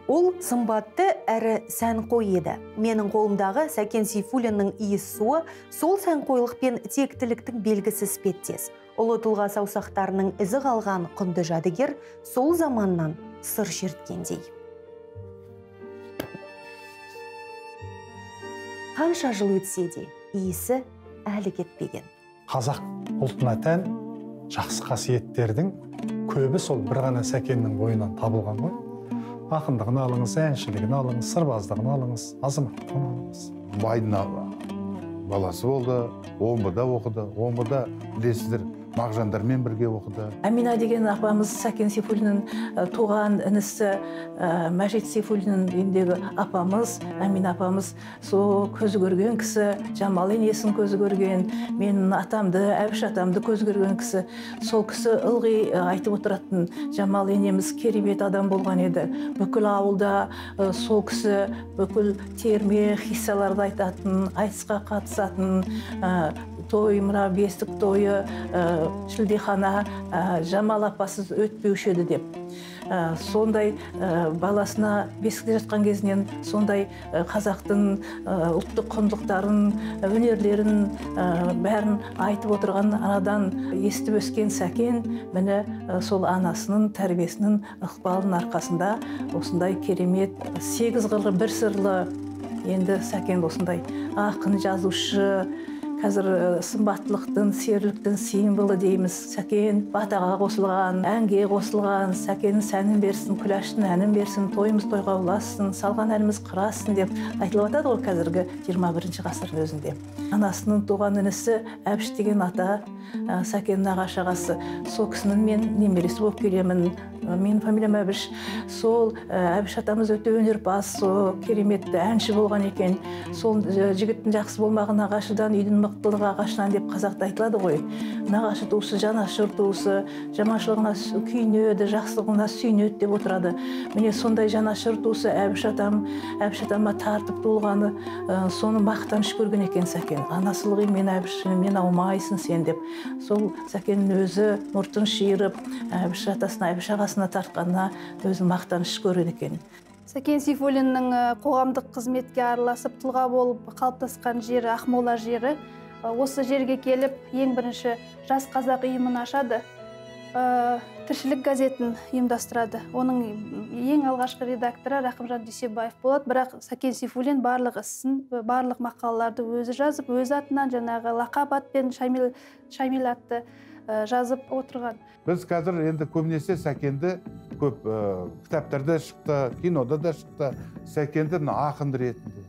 Ол сымбатты әрі сәнқой еді. Менің қолымдағы Сәкен Сейфуллиннің иіс суы сол сәнқойлық пен тектіліктің белгісі іспеттес. Ұлы тұлға саусақтарының ізі қалған құнды жәдігер сол заманнан сыр шерткендей. Қанша жыл өтсе де иісі әлі кетпеген. Қазақ ұлтына тән жақсы қасиеттердің көбі сол бір ғана Сәкеннің бойынан табылған ғой. Ақындығын алыңыз, әншілігін алыңыз, сырбаздығын алыңыз, азаматтығын алыңыз. Байдың баласы болды, Омбыда оқыды. Омбыда білесіздер, Мағжандармен бірге оқыды. Әмина деген апамыз Сәкен Сейфуллиннің туған інісі, Мәжит Сейфуллиннің үйіндегі апамыз, Әмина апамыз, сол көзі көрген кісі, Жамал енесін көзі көрген, менің атамды, Әбіш атамды көзі көрген кісі. Сол кісі ылғи айтып отыратын, Жамал енеміз керемет адам болған еді. Бүкіл ауылда сол кісі бүкіл терме, хиссаларды айтатын, айтысқа қатысатын, той, мына бестік тойы, шілдехана Жамал апасыз өтпеуші еді деп. Сондай баласына бесікте жатқан кезінен сондай қазақтың ұлттық құндылықтарын, өнерлерін бәрін айтып отырған анадан естіп өскен Сәкен міне сол анасының тәрбиесінің ықпалының арқасында осындай керемет сегіз қырлы бір сырлы енді Сәкен осындай ақын, жазушы, қазір сымбаттылықтың, серіліктің символы дейміз. Сәкен батаға қосылған, әнге қосылған, Сәкеннің сәнін берсін, Күләштің әнін берсін, тойымыз тойға ұлассын, салған әніміз қырассын деп айтылып жатады ғой қазіргі 21-ші ғасырдың өзінде. Анасының туған інісі Әбіш деген ата, Сәкеннің ағашы ағасы, сол кісінің мен немересі болып келемін. Менің фамилиям Әбіш. Сол Әбіш атамыз өте өнерпаз, сол кереметті әнші болған екен. Сол жігіттің жақсы болмаған ағашыдан, үйдің мықтылығы ағашынан деп қазақта айтылады ғой. Нағашы туысы, жанашыр туысы, жаманшылығына күйінеді, жақсылығына сүйінеді деп отырады. Міне сондай жанашыр туысы Әбіш атам, Әбіш атама тартып туылғаны, соны мақтаныш көрген екен Сәкен. Анасы ылғи мен Әбіш, мен аумайсың сен деп. Сол Сәкеннің өзі мұртын шиырып, Әбіш атасына, Әбіш ағасына тартқанына өзі мақтаныш көреді екен. Сәкен Сейфуллиннің қоғамдық қызметке араласып, тұлға болып қалыптасқан жері Ақмола жері. Осы жерге келіп, ең бірінші Жас қазақ ұйымын ашады, Тіршілік газетін ұйымдастырады. Оның ең алғашқы редакторы Рақымжан Дүйсебаев болады, бірақ Сәкен Сейфуллин барлық ісін, барлық мақалаларды өзі жазып, өз атынан жаңағы лақап атпен Шамил атты жазып отырған. Біз қазір енді көбінесе Сәкенді көп кітаптарда шықты, кинода да шықты. Сәкенді ақын ретінде,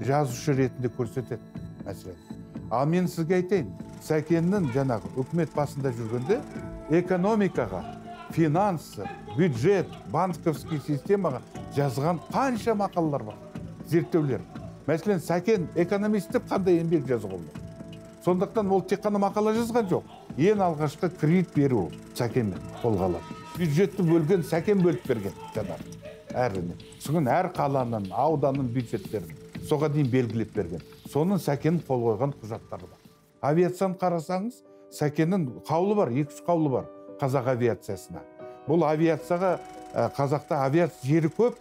жазушы ретінде көрсетеді, мәселен. Ал мен сізге айтайын, Сәкеннің жаңағы үкімет басында жүргенде экономикаға, финансы, бюджет, банковский системаға жазған қанша мақалалар бар, зерттеулер. Мәселен, Сәкен экономист деп қандай еңбек жазған болды. Сондықтан ол тек қана мақала жазған жоқ. Ең алғашқы кредит беру Сәкенмен қолға алады. Бюджетті бөлген Сәкен бөліп берген жаңағы әріне. Содан әр қаланың, ауданның бюджеттерін соға дейін белгілеп берген. Соның Сәкеннің қол қойған құжаттары бар. Авиацияны қарасаңыз, Сәкеннің қаулы бар, 2-3 қаулы бар қазақ авиациясына. Бұл авиацияға қазақта авиация жері көп,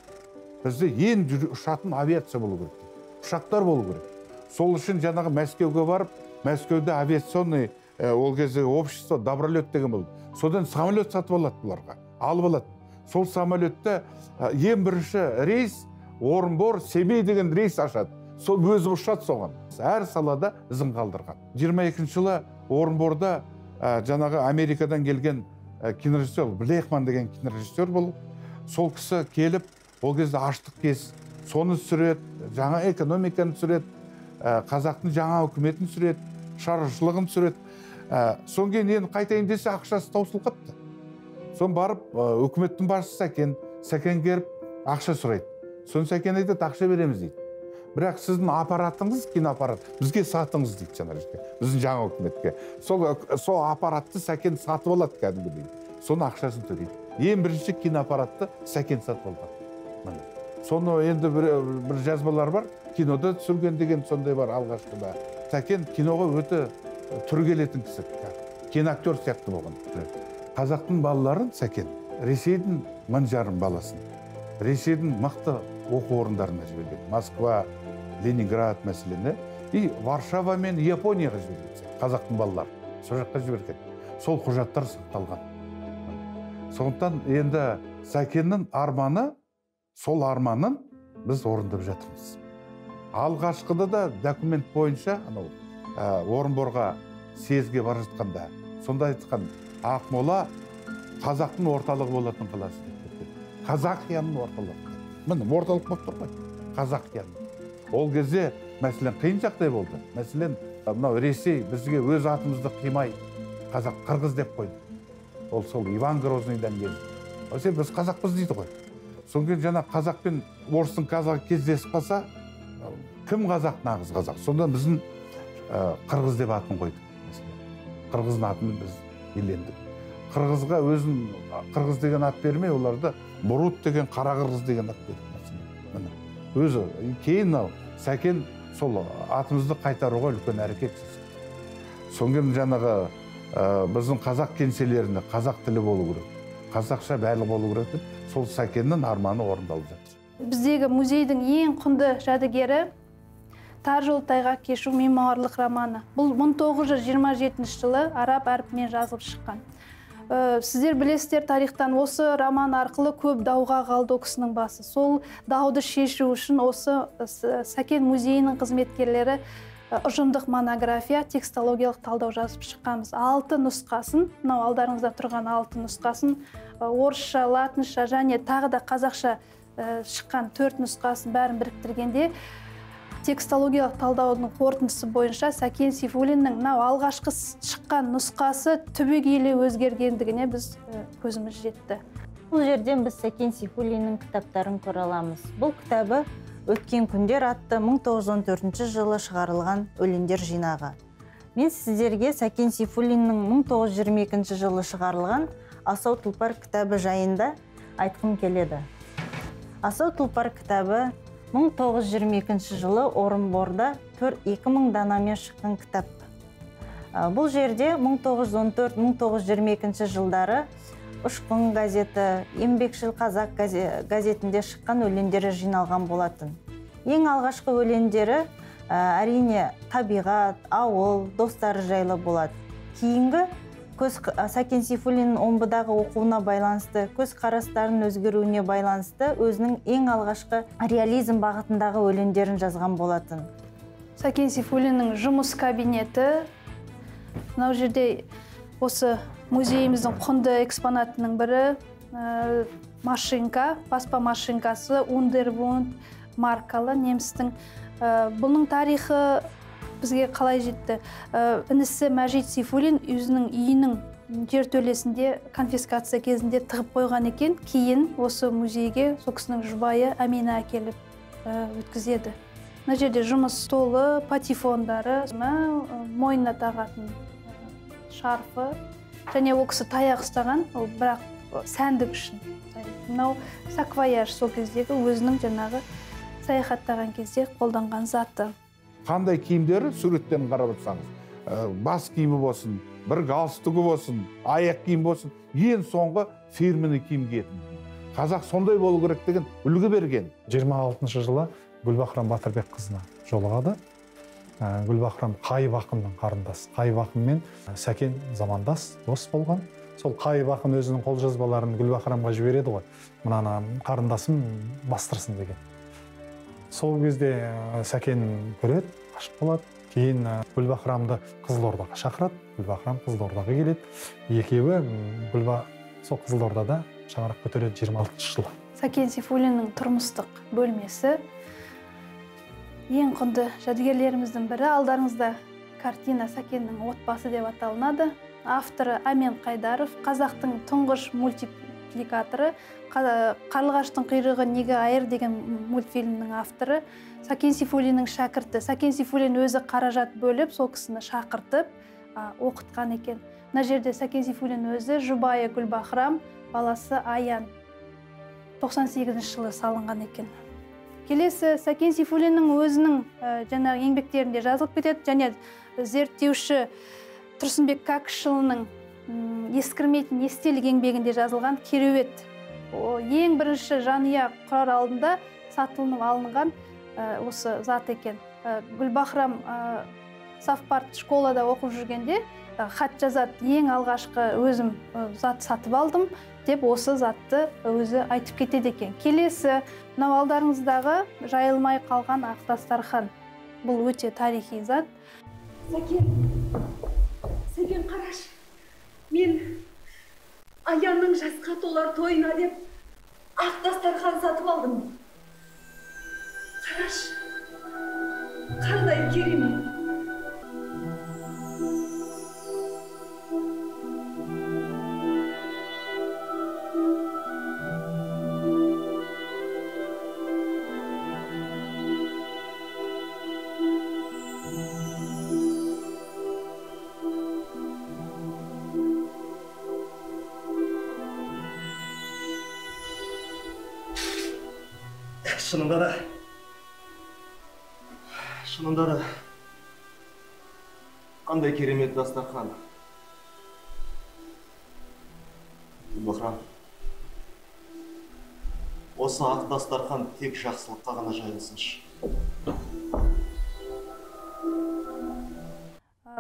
бізде ең ұшатын авиация болу керек. Ұшақтар болу керек. Сол үшін жаңағы Мәскеуге барып, Мәскеуде авиационный ол кезде общество Добролет деген болды. Содан самолет сатып алады бұларға, алып алады. Сол самолетте ең бірінші рейс Орынбор, Семей деген рейс ашады. Сол өзі ұшады соған. Әр салада ізін қалдырған. 22 жылы Орынборда жаңағы Америкадан келген кинорежиссер Блехман деген кинорежиссер болып, сол кісі келіп, ол кезде аштық кез, соны түсіреді, жаңа экономиканы түсіреді, қазақтың жаңа үкіметін түсіреді, шаруашылығын түсіреді. Содан кейін енді қайтайын десе ақшасы таусылып қапты. Соны барып үкіметтің басшысы Сәкен, Сәкен келіп ақша сұрайды. Соны Сәкен айтады, ақша береміз дейді. Бірақ сіздің аппаратыңыз, киноаппарат, бізге сатыңыз дейді жаңа жерге, біздің жаңа үкіметке. Сол аппаратты Сәкен сатып алады кәдімгідей. Соның ақшасын төлейді. Ең бірінші киноаппаратты Сәкен сатып алған. Соны енді бір жазбалар бар, кинода түсірген деген сондай бар алғашқыда. Сәкен киноға өте түрі келетін кісі, киноактер сияқты болған. Қазақтың балаларын Сәкен Ресейдің 1,5 баласын, Ресейдің мықты оқу орындарына жіберген. Москва, Ленинград мәселені, и Варшава мен Японияға жіберген. Қазақтың балалары сол жаққа жіберген. Сол құжаттар сақталған. Сондықтан енді Сәкеннің арманы, сол арманын біз орындап жатырмыз. Алғашқыда да документ бойынша анау Орынборға съезге бара жатқанда сонда айтқан, Ақмола қазақтың орталығы болатын қаласы деп кеткен. Қазақияның орталығы. Міне орталық болып тұр ғой, Қазақияның. Ол кезде мәселен қиын жағдай болды. Мәселен мынау Ресей бізге өз атымызды қимай қазақ қырғыз деп қойды. Ол сол Иван Грозныйдан келді. Ол біз қазақпыз дейді ғой. Содан кейін жаңа қазақ пен орыстың қазағы кездесіп қалса, кім қазақ, нағыз қазақ. Сонда біздің қырғыз деп атын қойдық. Қырғыздың атын біз иелендік. Қырғызға өзін қырғыз деген ат бермей, оларды Бұрут деген, қара қырғыз деген ат берді. Міне. Өзі кейін Сәкен сол атымызды қайтаруға үлкен әрекет жасады. Содан кейін жаңағы біздің қазақ кеңселерінде қазақ тілі болу керек, қазақша барлығы болу керек деп, сол Сәкеннің арманы орындалып жатыр. Біздегі музейдің ең құнды жәдігері «Тар жол тайғақ кешу» мемуарлық романы. Бұл 1927 жылы араб әрпімен жазылып шыққан. Сіздер білесіздер тарихтан, осы роман арқылы көп дауға қалды ол кісінің басы. Сол дауды шешу үшін осы Сәкен музейінің қызметкерлері ұжымдық монография, текстологиялық талдау жазып шыққанбыз. 6 нұсқасын, мынау алдарыңызда тұрған 6 нұсқасын, орысша, латынша және тағы да қазақша шыққан 4 нұсқасын бәрін біріктіргенде текстологиялық талдаудың қорытындысы бойынша Сәкен Сейфуллиннің мынау алғашқы шыққан нұсқасы түбегейлі өзгергендігіне біз көзіміз жетті. Бұл жерден біз Сәкен Сейфуллиннің кітаптарын көре аламыз. Бұл кітабы «Өткен күндер» атты 1914 жылы шығарылған өлеңдер жинағы. Мен сіздерге Сәкен Сейфуллиннің 1922 жылы шығарылған «Асау тұлпар» кітабы жайында айтқым келеді. «Асау тұлпар» кітабы 1922 жылы Орынборда 2000 данамен шыққан кітап. Бұл жерде 1914-1922 жылдары Ұшқын газеті, Еңбекшіл қазақ газетінде шыққан өлеңдері жиналған болатын. Ең алғашқы өлеңдері әрине табиғат, ауыл, достары жайлы болады. Кейінгі Сәкен Сейфуллиннің Омбыдағы оқуына байланысты, көз қарастарының өзгеруіне байланысты өзінің ең алғашқы реализм бағытындағы өлеңдерін жазған болатын. Сәкен Сейфуллиннің жұмыс кабинеті. Мынау жерде осы музейіміздің құнды экспонатының бірі машинка, баспа машинкасы Ундервунд маркалы немістің. Бұның тарихы бізге қалай жетті? Інісі Мәжит Сейфуллин өзінің үйінің жертөлесінде конфискация кезінде тығып қойған екен. Кейін осы музейге сол кісінің жұбайы Әмина әкеліп өткізеді. Мына жерде жұмыс столы, патефондары, мойнына тағатын шарфы. Және ол кісі таяқ ұстаған, ол бірақ сәндік үшін. Мынау саквояж сол кездегі өзінің жаңағы саяхаттаған кезде қолданған заты. Қандай киімдері суреттерін қарап отырсаңыз, бас киімі болсын, бір галстугі болсын, аяқ киім болсын, ең соңғы фирменный киім киетін. Қазақ сондай болу керек деген үлгі берген. 26 жылы Гүлбахрам Батырбек қызына жолығады. Гүлбахрам Қайып ақынның қарындасы. Қайып ақын мен Сәкен замандас, дос болған. Сол Қайып ақын өзінің қолжазбаларын Гүлбахрамға жібереді ғой. Мынаны қарындасым бастырсын деген. Сол кезде Сәкен көреді, ғашық болады. Кейін Гүлбахрамды Қызылордаға шақырады. Гүлбахрам Қызылордаға келеді. Екеуі сол Қызылордада шаңырақ көтереді 26 жылы. Сәкен Сейфуллиннің тұрмыстық бөлмесі ең құнды жәдігерлеріміздің бірі. Алдарыңызда картина «Сәкеннің отбасы» деп аталынады. Авторы Әмен Қайдаров, қазақтың тұңғыш мультипликаторы, «Қарлығаштың құйрығы неге айыр» деген мультфильмнің авторы. Сәкен Сейфуллиннің шәкірті. Сәкен Сейфуллин өзі қаражат бөліп, сол кісіні шақыртып оқытқан екен. Мына жерде Сәкен Сейфуллин өзі, жұбайы Гүлбахрам, баласы Аян. 98 жылы салынған екен. Келесі Сәкен Сейфуллиннің өзінің жаңағы еңбектерінде жазылып кетеді, және зерттеуші Тұрсынбек Кәкішұлының ескірмейтін естелік еңбегінде жазылған кереует. Ең бірінші жанұя құрар алдында сатылынып алынған осы зат екен. Гүлбахрам совпарт школада оқып жүргенде хат жазады, ең алғашқы өзім зат сатып алдым деп осы затты өзі айтып кетеді екен. Келесі мынау алдарыңыздағы жайылмай қалған ақ дастархан. Бұл өте тарихи зат. Сәкен, Сәкен қараш, мен Аянның жасқа толар тойына деп ақ дастархан сатып алдым. Қараш, қандай керемет. Шынында да қандай керемет дастархан. Гүлбахрам, осы ақ дастархан тек жақсылыққа ғана жайылсыншы.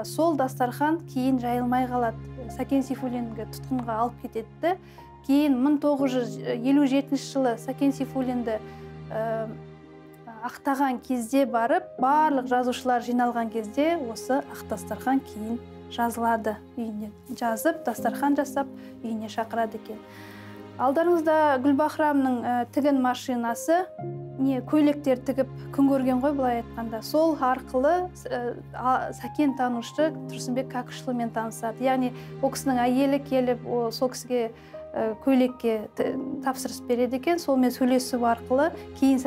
Сол дастархан кейін жайылмай қалады. Сәкен Сейфуллинді тұтқынға алып кетеді. Кейін 1957 жылы Сәкен Сейфуллинді ақтаған кезде барып, барлық жазушылар жиналған кезде осы ақ дастархан кейін жазылады. Үйіне жазып, дастархан жасап, үйіне шақырады екен. Алдарыңызда Гүлбахрамның тігін машинасы, не көйлектер тігіп күн көрген ғой былай айтқанда. Сол арқылы Сәкен танушы Тұрсынбек Кәкішұлымен танысады. Яғни ол кісінің әйелі келіп, сол кісіге көйлекке тапсырыс береді екен. Солмен сөйлесу арқылы кейін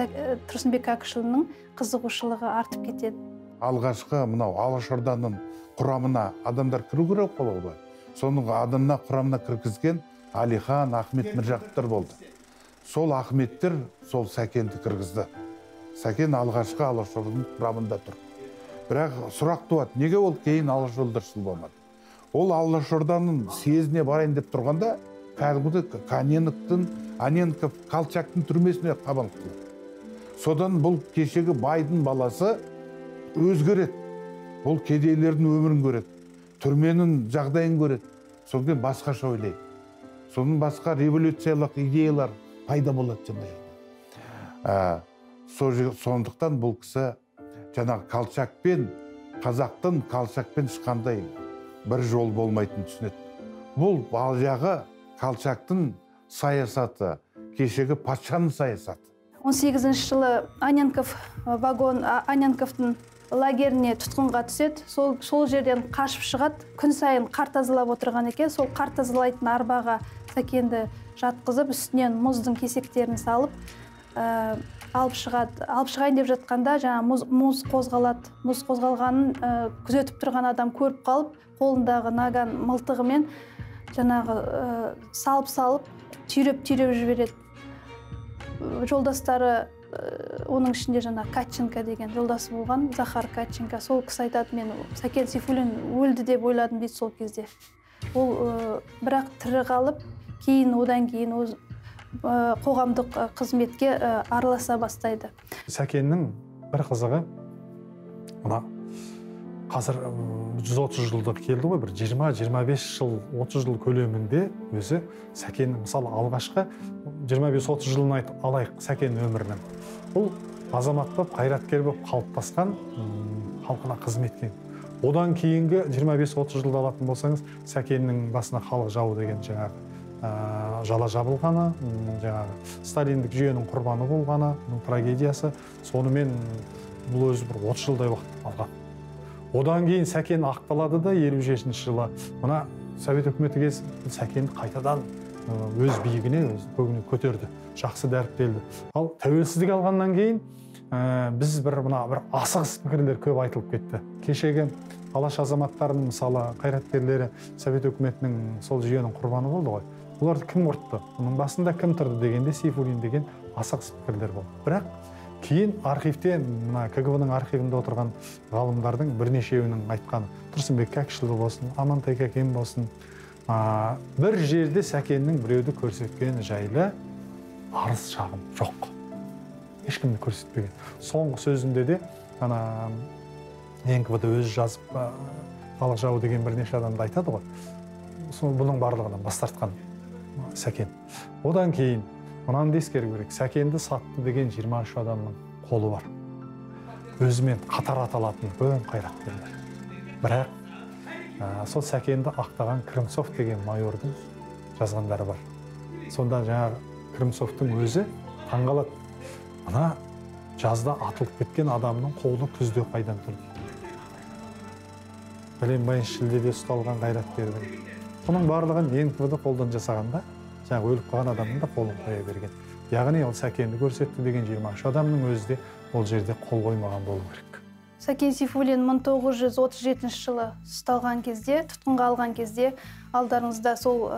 Тұрсынбек Кәкішұлының қызығушылығы артып кетеді. Алғашқы мынау Алашорданың құрамына адамдар кіру керек қой. Соның адамына құрамына кіргізген Алихан, Ахмет Міржақыптар болды. Сол Ахметтер сол Сәкенді кіргізді. Сәкен алғашқы Алашорданың құрамында тұр. Бірақ сұрақ туады, неге ол кейін алашордашыл болмады? Ол Алашорданың съезіне барайын деп тұрғанда кәдімгі Каненовтың, Аненков, Колчактың түрмесіне қамалып қалады. Содан бұл кешегі байдың баласы өзгереді. Бұл кедейлердің өмірін көреді, түрменің жағдайын көреді. Содан кейін басқаша ойлайды. Соның басқа революциялық идеялар пайда болады жаңа жерде. Сондықтан бұл кісі жаңағы Колчакпен, қазақтың Колчакпен ешқандай бір жол болмайтынын түсінеді. Бұл жағы Колчактың саясаты, кешегі патшаның саясаты. 18 жылы Аненков вагон, Аненковтың лагеріне тұтқынға түседі. Сол жерден қашып шығады. Күн сайын қар тазалап отырған екен. Сол қар тазалайтын арбаға Сәкенді жатқызып, үстінен мұздың кесектерін салып, алып шығады. Алып шығайын деп жатқанда жаңа мұз қозғалады. Мұз қозғалғанын күзетіп тұрған адам көріп қалып, қолындағы наган мылтығымен жаңағы салып-салып, түйреп-түйреп жібереді. Жолдастары, оның ішінде жаңа Катченко деген жолдасы болған, Захар Катченко. Сол кісі айтады, мен Сәкен Сейфуллин өлді деп ойладым дейді сол кезде. Ол бірақ тірі қалып, кейін одан кейін қоғамдық қызметке араласа бастайды. Сәкеннің бір қызығы, мына қазір 130 жылдық келді ғой, бір 20-25 жыл, 30 жыл көлемінде өзі Сәкеннің, мысалы, алғашқы 25-30 жылын айтып алайық Сәкеннің өмірінің. Бұл азамат болып, қайраткер болып қалыптасқан, халқына қызмет еткен. Одан кейінгі 25-30 жылды алатын болсаңыз, Сәкеннің басына халық жауы деген жаңағы жала жабылғаны, жаңағы сталиндік жүйенің құрбаны болғаны, оның трагедиясы, сонымен бұл өзі бір 30 жылдай уақыт алған. Одан кейін Сәкен ақталады да 57 жылы. Мына Совет үкіметі кез Сәкенді қайтадан өз биігіне, өз көгіне көтерді, жақсы дәріптелді. Ал тәуелсіздік алғаннан кейін Біз бір мына бір асығыс пікірлер көп айтылып кетті. Кешегі Алаш азаматтарының, мысалы, қайраткерлері Совет өкіметінің сол жүйенің құрбаны болды ғой. Оларды кім құртты? Оның басында кім тұрды дегенде Сейфуллин деген асығыс пікірлер болды. Бірақ кейін архивте, мына КГБ-ның архивінде отырған ғалымдардың бірнешеуінің айтқаны, Тұрсынбек Кәкішұлы болсын, Амантай Кәкен болсын, бір жерде Сәкеннің біреуді көрсеткені жайлы арыз шағым жоқ. Ешкімді көрсетпеген. Соңғы сөзінде де ана НКВД өзі жазып халық жауы деген бірнеше адамды айтады ғой. Сол бұның барлығынан бас тартқан Сәкен. Одан кейін мынаны да ескеру керек. Сәкенді сатты деген 23 адамның қолы бар. Өзімен қатар аталатын үлкен қайраткерлер. Бірақ сол Сәкенді ақтаған Крымцов деген майордың жазғандары бар. Сонда жаңағы Крымцовтың өзі таңғалады. Ана жазда атылып кеткен адамның қолы күзде қайдан тұр дейді. Бәленбай шілдеде ұсталған қайраткердің. Бұның барлығын НКВД қолдан жасағанда, жаңағы өліп қалған адамның да қолын қоя берген. Яғни ол Сәкенді көрсетті деген 23 адамның өзі де ол жерде қол қоймаған болу керек. Сәкен Сейфуллин 1937 жылы ұсталған кезде, тұтқынға алған кезде, алдарыңызда сол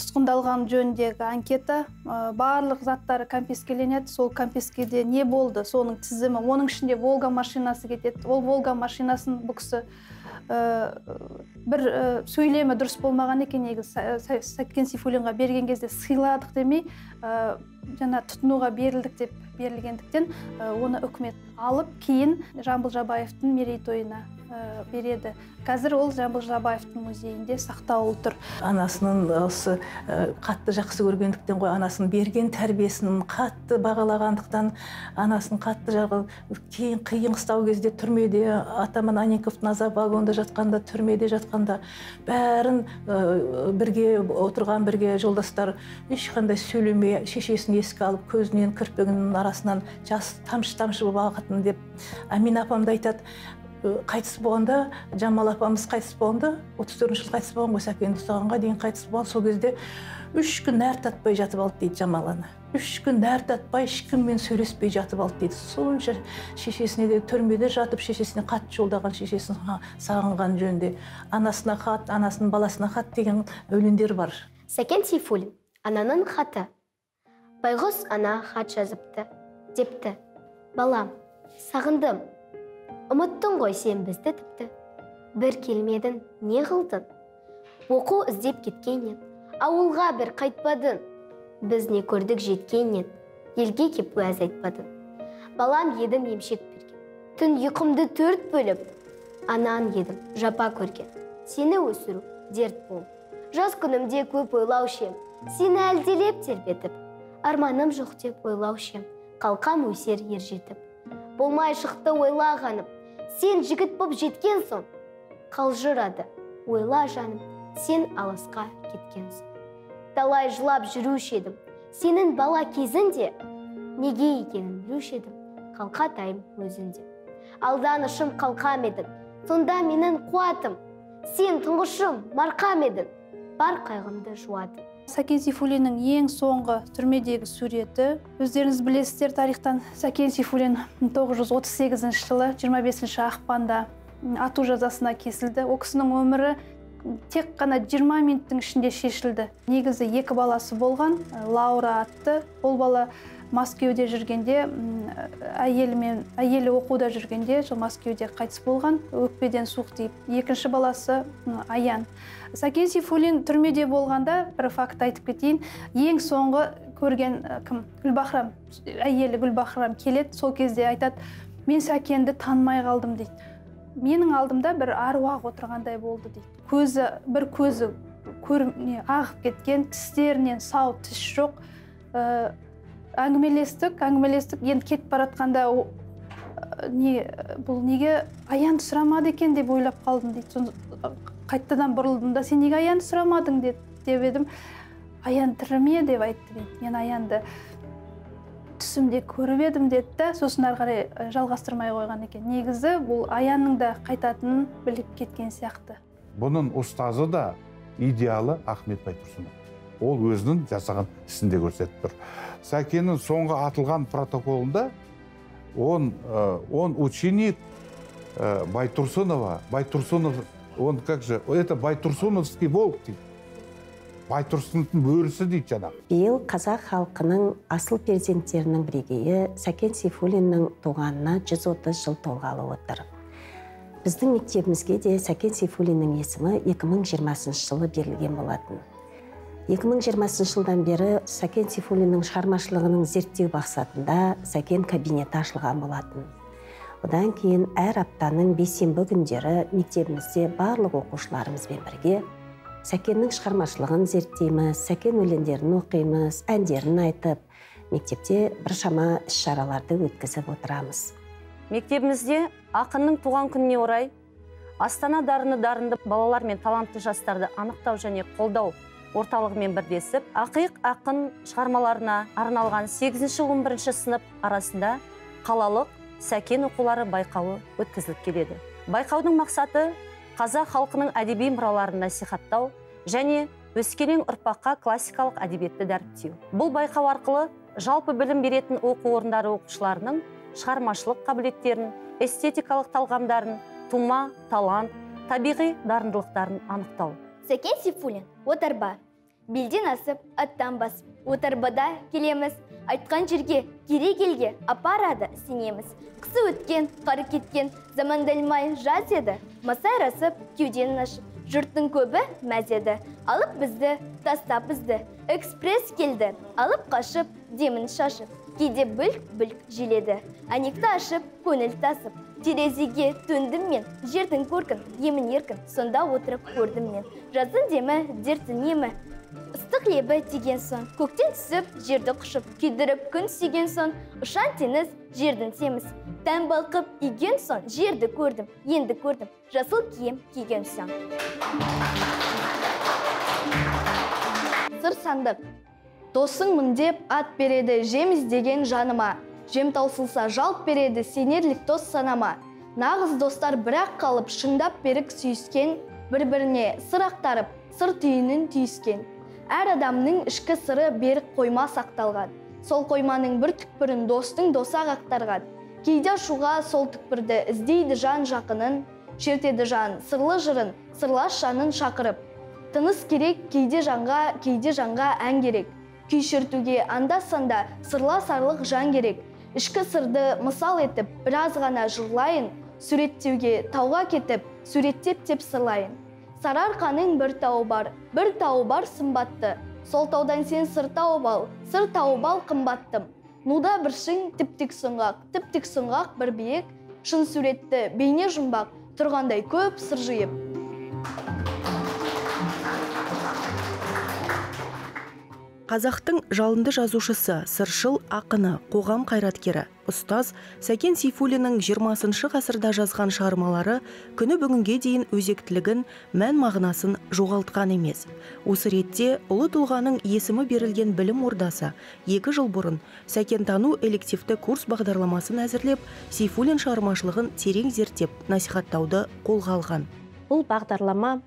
тұтқындалған жөніндегі анкета, барлық заттары конфискеленеді. Сол конфискеде не болды, соның тізімі, оның ішінде Волга машинасы кетеді. Ол Волга машинасын бұл кісі бір сөйлемі дұрыс болмаған екен негізі. Сәкен Сейфуллинға берген кезде сыйладық демей, жаңа тұтынуға берілдік деп берілгендіктен оны үкімет алып, кейін Жамбыл Жабаевтың мерейтойына береді. Қазір ол Жамбыл Жабаевтың музейінде сақтаулы тұр. Анасының осы қатты жақсы көргендіктен ғой, анасының берген тәрбиесін қатты бағалағандықтан, анасын қатты жағы кейін қиын қыстау кезде түрмеде, атаман Анненковтың азап вагонда жатқанда, түрмеде жатқанда бәрін бірге отырған бірге жолдастар ешқандай сөйлемей, шешесін еске алып, көзінен кірпігінің арасынан жас тамшы-тамшы болып ағатын деп Әмина апам да айтады. Қайтыс болғанда, Жамал апамыз қайтыс болғанда, 34 жыл қайтыс болған ғой, Сәкенді ұстағанға дейін қайтыс болған. Сол кезде 3 күн нәр татпай жатып алды дейді Жамал ана. 3 күн нәр татпай, ешкіммен сөйлеспей жатып алды дейді. Сонша шешесіне де түрмеде жатып, шешесіне хат жолдаған, шешесін сағынған жөнінде. Анасына хат, анасының баласына хат деген өлеңдер бар. Сәкен Сейфуллин, ананың хаты. Байғұс ана хат жазыпты, депті. Балам, сағындым. Ұмыттың ғой сен бізді тіпті. Бір келмедің, не қылдың? Оқу іздеп кеткеннен, ауылға бір қайтпадың. Біз не көрдік жеткеннен, елге кеп уәз айтпадың. Балам едім емшек берген, түн ұйқымды 4 бөліп, анаң едім жапа көрген. Сені өсіру дерт болып, жас күнімде көп ойлаушы ем, сені әлделеп тербетіп, арманым жоқ деп ойлаушы ем, қалқам өсер ер жетіп. Болмай шықты ойлағаным, сен жігіт боп жеткен соң, қалжырады, ойла жаным, сен алысқа кеткен соң. Талай жылап жүруші едім, сенің бала кезінде, неге екенін білуші едім, қалқатайым өзінде. Алданышым қалқам едің, сонда менің қуатым, сен тұңғышым, марқам едің, бар қайғымды жуадың. Сәкен Сейфуллиннің ең соңғы түрмедегі суреті. Өздеріңіз білесіздер тарихтан, Сәкен Сейфуллин 1938 жылы 25 ақпанда ату жазасына кесілді. Ол кісінің өмірі тек қана 20 минуттың ішінде шешілді. Негізі 2 баласы болған, Лаура атты. Ол бала Мәскеуде жүргенде, әйелі оқуда жүргенде, сол Мәскеуде қайтыс болған, өкпеден суық тиіп. Екінші баласы Аян. Сәкен Сейфуллин түрмеде болғанда, бір факт айтып кетейін, ең соңғы көрген кім? Гүлбахрам, әйелі Гүлбахрам келеді, сол кезде айтады, мен Сәкенді танымай қалдым дейді. Менің алдымда бір аруақ отырғандай болды дейді. Көзі, бір көзі ағып кеткен, тістерінен сау тіс жоқ. Әңгімелестік, енді кетіп баратқанда бұл неге Аянды сұрамады екен деп ойлап қалдым дейді. Қайтадан бұрылдым да, сен неге Аянды сұрамадың деп едім. Аян тірі ме деп айтты дейді. Мен Аянды түсімде көріп едім деді да, сосын ары қарай жалғастырмай қойған екен. Негізі бұл Аянның да қайтатынын біліп кеткен сияқты. Бұның ұстазы да идеалы Ахмет Байтұрсынов. Ол өзінің жасаған ісінде көрсетіп тұр. Сәкеннің соңғы атылған протоколында Он ученик Байтурсынова. Байтурсынов, он как же, это Байтурсыновский волк дейді. Байтұрсыновтың бөрісі дейді жаңағы. Биыл қазақ халқының асыл перзенттерінің бірегейі Сәкен Сейфуллиннің туғанына 130 жыл толғалы отыр. Біздің мектебімізге де Сәкен Сейфуллиннің есімі 2020 жылы берілген болатын. 2020 жылдан бері Сәкен Сейфуллиннің шығармашылығының зерттеу мақсатында Сәкен кабинеті ашылған болатын. Одан кейін әр аптаның бейсенбі күндері мектебімізде барлық оқушыларымызбен бірге Сәкеннің шығармашылығын зерттейміз, Сәкен өлеңдерін оқимыз, әндерін айтып, мектепте біршама іс-шараларды өткізіп отырамыз. Мектебімізде ақынның туған күніне орай Астана дарыны дарынды балалар мен талантты жастарды анықтау және қолдау орталығымен бірлесіп, ақиық ақын шығармаларына арналған 8-11 сынып арасында қалалық Сәкен оқулары байқауы өткізіліп келеді. Байқаудың мақсаты қазақ халқының әдеби мұраларын насихаттау және өскелең ұрпаққа классикалық әдебиетті дәріптеу. Бұл байқау арқылы жалпы білім беретін оқу орындары оқушыларының шығармашылық қабілеттерін, эстетикалық талғамдарын, тума, талант, табиғи дарындылықтарын анықтау. Сәкен Сейфуллин отарба. Белден асып, аттан басып, отарбада келеміз. Айтқан жерге, керек елге апарады сенеміз. Қысы өткен, қары кеткен, замандалмай жаз еді. Масайрасып, кеуденін ашып, жұрттың көбі мәз еді. Алып бізді, тастап бізді, экспресс келді. Алып қашып, демін шашып, кейде бүлк-бүлк желеді. Әнекті ашып, көңіл тасып, терезеге төндім мен, жердің көркін, емін еркін, сонда отырып көрдім мен. Жаздың демі, дерттің емі. Ыстық лебі тиген соң, көктен түсіп, жерді құшып, күйдіріп күн сүйген соң, ұшан теңіз, жердің семіз. Тән балқып иген соң, жерді көрдім, енді көрдім, жасыл киім киген соң. Сыр сандық. Досыңмын деп ат береді, жем іздеген жаныма. Жем таусылса жалт береді, сенерлік дос санама. Нағыз достар бірақ қалып, шыңдап берік сүйіскен, бір-біріне сыр ақтарып, сыр түйінін түйіскен. Әр адамның ішкі сыры берік қойма сақталған. Сол қойманың бір түкпірін достың досақ ақтарған. Кейде ашуға сол түкпірді іздейді жан жақынын, шертеді жан сырлы жырын, сырлас жанын шақырып. Тыныс керек кейде жанға, кейде жанға ән керек. Күй шертуге анда-санда сырлас арлық жан керек. Ішкі сырды мысал етіп, біраз ғана жырлайын, суреттеуге тауға кетіп, суреттеп деп сырлайын. Сарыарқаның бір тауы бар, бір тауы бар сымбатты. Сол таудан сен сыр тауып ал, сыр тауып ал қымбаттым. Нуда бір шың тіп-тік сұңғақ, тіп-тік сұңғақ бір биік, шын суретті бейне жұмбақ, тұрғандай көп сыр жиып. Қазақтың жалынды жазушысы, сыршыл ақыны, қоғам қайраткері, ұстаз Сәкен Сейфуллиннің 20-шы ғасырда жазған шығармалары күні бүгінге дейін өзектілігін, мән мағынасын жоғалтқан емес. Осы ретте ұлы тұлғаның есімі берілген білім ордасы 2 жыл бұрын Сәкентану элективті курс бағдарламасын әзірлеп, Сейфуллин шығармашылығын терең зерттеп, насихаттауды қолға алған. Бұл бағдарлама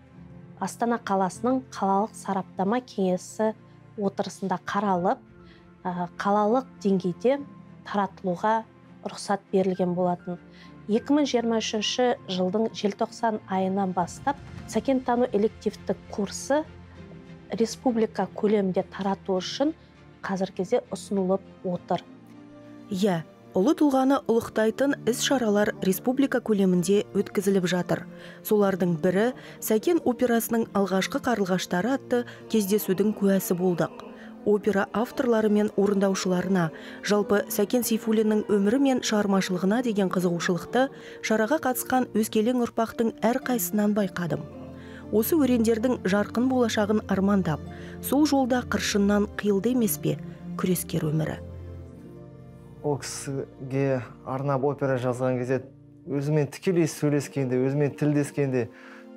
Астана қаласының қалалық сараптама кеңесі отырысында қаралып, қалалық деңгейде таратылуға рұқсат берілген болатын. 2023 жылдың желтоқсан айынан бастап Сәкентану элективті курсы республика көлемінде тарату үшін қазіргі кезде ұсынылып отыр. Иә, ұлы тұлғаны ұлықтайтын іс-шаралар республика көлемінде өткізіліп жатыр. Солардың бірі Сәкен операсының алғашқы қарлығаштары атты кездесудің куәсі болдық. Опера авторлары мен орындаушыларына, жалпы Сәкен Сейфуллиннің өмірі мен шығармашылығына деген қызығушылықты шараға қатысқан өскелең ұрпақтың әрқайсысынан байқадым. Осы өрендердің жарқын болашағын армандап, сол жолда қыршыннан қиылды емес пе күрескер өмірі. Ол кісіге арнап опера жазған кезде өзімен тікелей сөйлескенде, өзімен тілдескенде,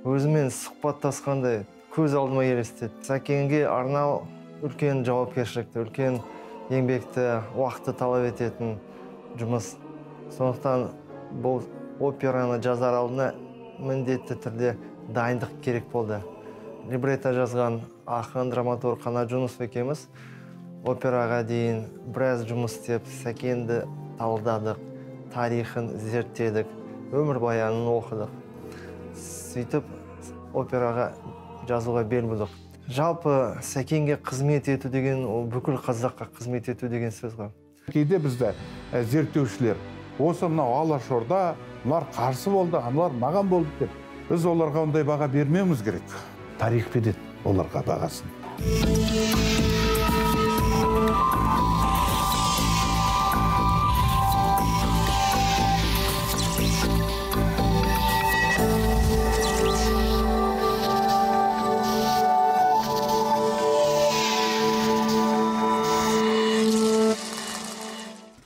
өзімен сұхбаттасқандай көз алдыма елестеді. Сәкенге арнау үлкен жауапкершілікті, үлкен еңбекті, уақытты талап ететін жұмыс. Сондықтан бұл операны жазар алдына міндетті түрде дайындық керек болды. Либретто жазған ақын, драматург Қанат Жүнісов екеуміз операға дейін біраз жұмыс істеп, Сәкенді талдадық, тарихын зерттедік, өмірбаянын оқыдық. Сөйтіп операға жазуға бел будық. Жалпы Сәкенге қызмет ету деген ол бүкіл қазаққа қызмет ету деген сөз ғой. Кейде бізді зерттеушілер осы мынау Алашорда мыналар қарсы болды, аналар маған болды деп, біз оларға ондай баға бермеуіміз керек. Тарих береді оларға бағасын.